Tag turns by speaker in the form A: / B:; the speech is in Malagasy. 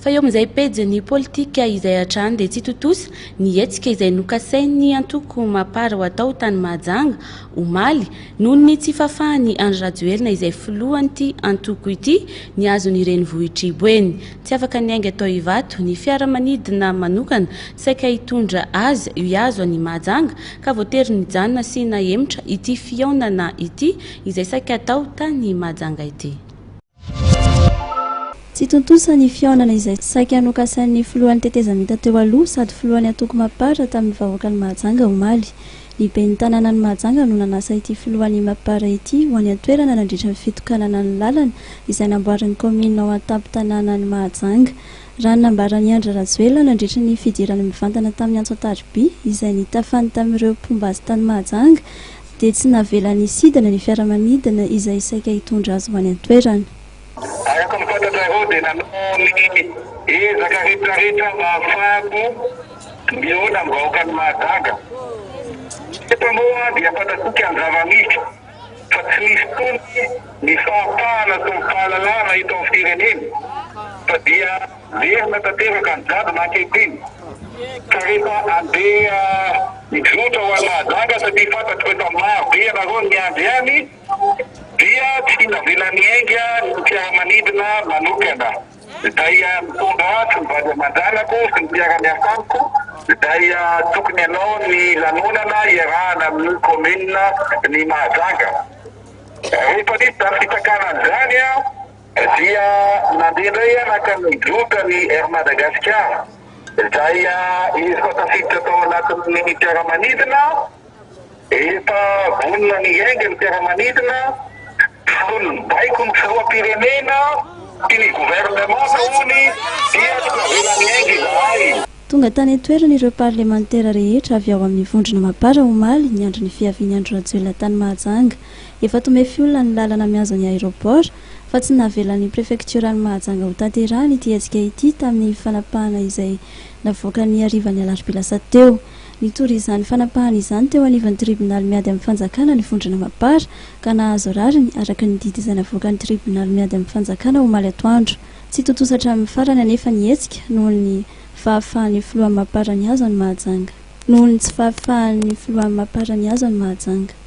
A: Fa eo amin'izay pejin'ny politika izay hatrany dia tsy tontosa ny hetsika izay nokasain'ny antoko Mapar ho atao tany Mahajanga omaly noho ny tsy fahafahan'i Andry Rajoelina izay filohan'ity antoko ity nihazo ny renivohitr'i Boeny. Tsy afaka niainga tao Ivato ny fiaramanidina manokana saika hitondra azy hihazo an'i Mahajanga ka voatery nijanona sy nahemotra ity fihaonana ity izay saika hatao tany Mahajanga ity.
B: Tsy tontosa ny fihaonana izay saika nokasain'ny filohan'ny tetezamita teo aloha sady filohan'ny antoko Mapar tamin'ny vahoakan'i Mahajanga omaly. Ny ben'ny tanànan'i Mahajanga no nanasa ity filohan'ny Mapar ity ho any an-toerana nandritra ny fitokanana ny lalana izay namboarin'ny kaominina ao an-tampon-tanànan'i Mahajanga. Raha ny nambaran'i Andry Rajoelina nandritra ny fidirany mivantana tamin'ny antso an-tariby izay nitafany tamin'ireo mpomba azy tany Mahajanga dia tsy navelany hisidina ny fiaramanidina izay saika hitondra azy ho any an-toerana.
C: Araka ny fantatrareo dia nanao ny ezaka rehetra rehetra mba hahafahako mihaona amin'ny vahoakan'i Mahajanga. Eto moa dia fantatsika ny zava-misy fa tsy misy intsony ny fahafahana sy ny fahalalahana eto amin'ny firenena fa dia Verina tanteraka ny jadona ankehitriny ka rehefa andeha hizotra ho any Mahajanga satria fantatro fa efa maro be ianareo no miandry any dia tsy navela niainga ny fiaramanidina manokana izay mitondra ahy sy ny vady aman-janako sy ny mpiara-miasa amiko izay tokony hanao ny lanonana iarahana amin'ny commune ny Mahajanga. Rehefa nisy izany fitakanana izany Dia nandeha indray aho naka ny zotra ny Air Madagascar izay efa tafiditra tao anatin'ny fiaramanidina, efa vonona ny hiainga ny fiaramanidina, fony nibaiko ny filoham-pirenena sy ny gouvernement hono dia tsy navela niainga izahay.
B: Tonga tany an-toerana ireo parlemantera rehetra avy ao amin'ny vondrona Mapar omaly niandry ny fiavian'i Andry Rajoelina tany Mahajanga. Efa tomefy olona ny lalana mihazo ny aéroport fa tsy navelan'ny prefektioran'i Mahajanga ho tanterahana ity hetsika ity tamin'ny fanapahana izay navoaka ny harivan'ny alarobia lasa teo. Nitory izany fanapahana izany teo anivon'ny tribonaly miady amin'ny fanjakana ny vondrona Mapar ka nahazo rariny araka ny didy izay navoakan'ny tribonaly miady amin'ny fanjakana omaly atoandro. Tsy tontosa hatramin'ny farany anefa ny hetsika noho ny fahafahan'ny filohan'ny Mapar nihazo an'i Mahajanga. Noho ny tsy fahafahan'ny filohan'ny Mapar nihazo an'i Mahajanga.